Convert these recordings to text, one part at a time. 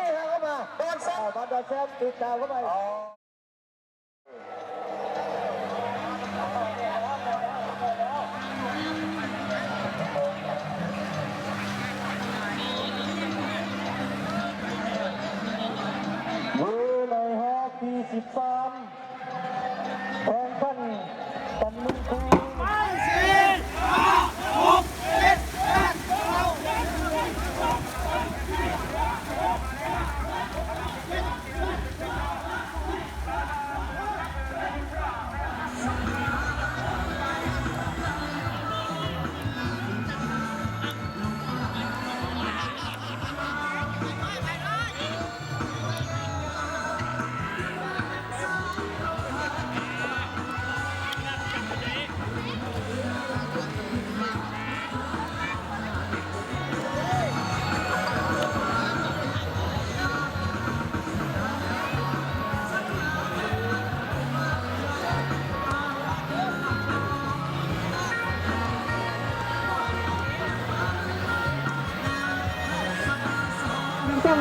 ນີ້ຫາເຂົ້າມາ ດອນແຊມ ເອົາ ມາດອນແຊມ ຕິດຕາມເຂົ້າໄປ. ອໍ ຢູ່ໃນຮອບທີສິບສາມ ແຂ່ງຂັນກັນໜຶ່ງຄູ່. ເ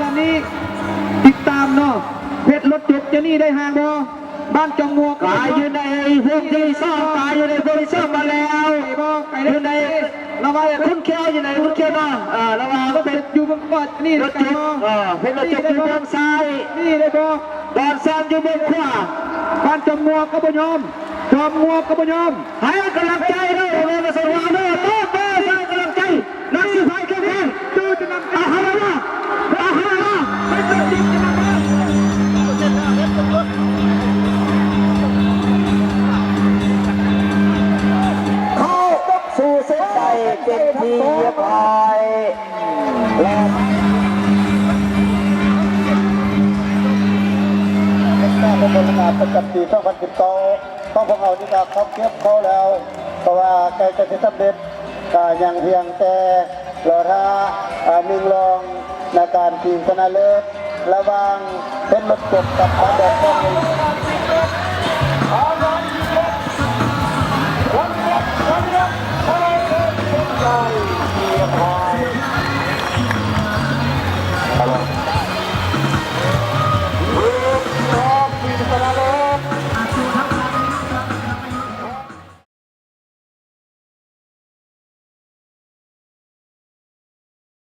ວັນນີ້ຕິດຕາມເນາະ ເພດລົດຈົບຈະໜີໄດ້ຫ່າງບໍ່? ບ້ານຈອມມ່ວງກາຍຢູ່ໃນພວກທີສອງ ກາຍຢູ່ໃນພວກທີສອງມາແລ້ວ ຢູ່ໃນລະຫວ່າງຂຸນຂຽວ ຢູ່ໃນຂຸນຂຽວເນາະ ເອີ ລະຫວ່າງເປັນຢູ່ເບື້ອງຂວານີ້ ລົດຈົບ ເອີ ເປັນລົດຈົບຢູ່ເບື້ອງຊ້າຍ ນີ້ໄດ້ບໍ່? ດອນຊານຢູ່ເບື້ອງຂວາ ບ້ານຈອມມ່ວງກໍບໍ່ຍອມ ຈອມມ່ວງກໍບໍ່ຍອມ ໃຫ້ກຳລັງໃຈເດີ ແມ່ນວ່າສະຫວາເດີ ຕອບເດີ ໃຫ້ກຳລັງໃຈ ນັກສູ້ໄພເຂັ້ມແຂງ ຈູຈະນຳ ອາຮາລະວະ ອາຮາລະວະ ໄປເປີດດິນຈະນຳ ເຂົ້າສູ່ເສັ້ນໄດ້ເປັນທີ່ຮຽບຮ້ອຍ ແລະ ເປັນການປະກອບງານປະຈຳປີສອງພັນສິບເກົ້າ ຂອງພວກເຮົານີ້ກໍເຂົ້າກຽມເຂົ້າແລ້ວ ເພາະວ່າໃກ້ຈະເສັດສຳເລັດ ກໍຍັງພຽງແຕ່ລໍຖ້າ ເອີ ໜຶ່ງລອງໃນການຊິງຊະນະເລີດ ລະຫວ່າງເພດລົດຈົບກັບບ້ານດອນຊອນ.